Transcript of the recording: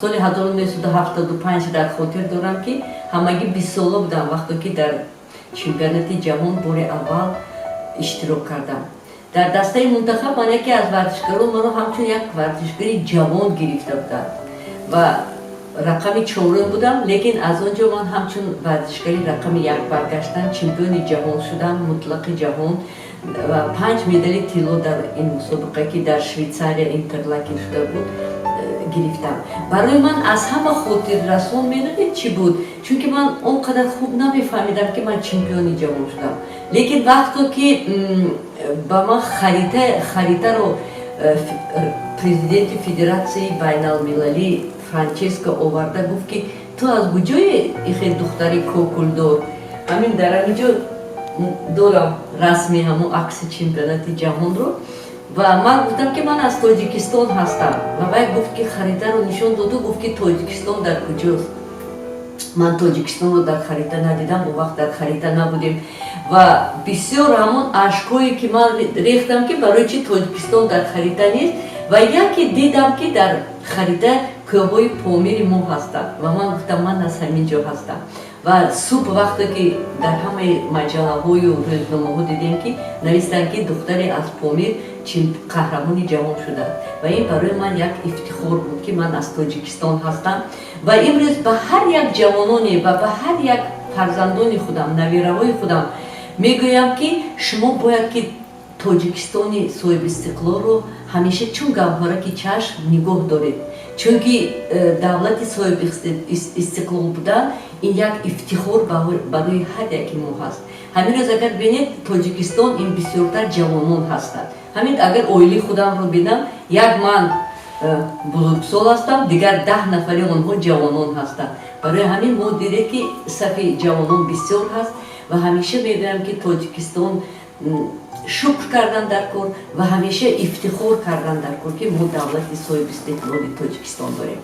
Соли 1975 дар хотир дорам, ки ҳамагӣ 20-сола будам, вақте ки дар чемпионати ҷаҳон бори аввал иштирок кардам дар дастаи мунтахаб. Ман яке аз варзишгарон, маро ҳамчун як варзишгари ҷавон гирифта буданд ва рақами чорум будам, лекин аз он ҷо ман ҳамчун варзишгари рақами як баргаштам, чемпиони ҷаҳон шудам, мутлақи ҷаҳон, ва панҷ медали тилло дар ин мусобиқа, ки дар Швейтсария, Интерлакен шуда буд, гирифтам. Барои ман аз ҳама хотиррасон, медонед, чӣ буд? Чунки ман он қадар хуб намефаҳмидам, ки ман чемпиони ҷаҳон шудам, лекин вақто ки ба ман харитаро президенти федератсияи байналмилалӣ Франческо оварда гуфт, ки ту аз куҷое, ихе духтари кокулдор? Ҳамин дар ҳамин ҷо дорам расми ҳамон акси чемпионати ҷаҳонро. Ва ман гуфтам, ки ман аз Тоҷикистон ҳастам. Ва вай гуфт, ки харитаро нишон доду гуфт, ки Тоҷикистон дар куҷост? Ман Тоҷикистонро дар харита надидам, он вақт дар харита набудем. Ва бисёр ҳамон ашкҳое, ки ман рехтам, ки барои чи Тоҷикистон дар харита нест. Ва яке дидам, ки дар харита кӯҳҳои Помири мо ҳастанд, ва ман гуфтам, ман аз ҳамин ҷо ҳастам. Ва субҳ вақте ки дар ҳамаи маҷаллаҳою рӯзномаҳо дидем, ки навистанд, ки духтаре аз Помир қаҳрамони ҷаҳон шудааст, ва ин барои ман як ифтихор буд, ки ман аз Тоҷикистон ҳастам. Ва имрӯз ба ҳар як ҷавононе ва ба ҳар як фарзандони худам, навираҳои худам мегӯям, ки шумо бояд ки Тоҷикистони соҳибистиқлолро ҳамеша чун гавҳараки чашм нигоҳ доред, чунки давлати соҳиби истиқлол будан ин як ифтихор барои ҳар яки мо ҳаст. Ҳамин рӯз агар бинед, Тоҷикистон ин бисёртар ҷавонон ҳастанд. Ҳамин агар оилаи худамро бинам, як ман бузургсол ҳастам, дигар 10 нафари онҳо ҷавонон ҳастанд. Барои ҳамин мо дидем, ки сафи ҷавонон бисёр ҳаст. Ва ҳамеша мегӯям, ки Тоҷикистон шукр кардан дар кор ва ҳамеша ифтихор кардан дар кор, ки мо давлати соҳибистиқлоли Тоҷикистон дорем.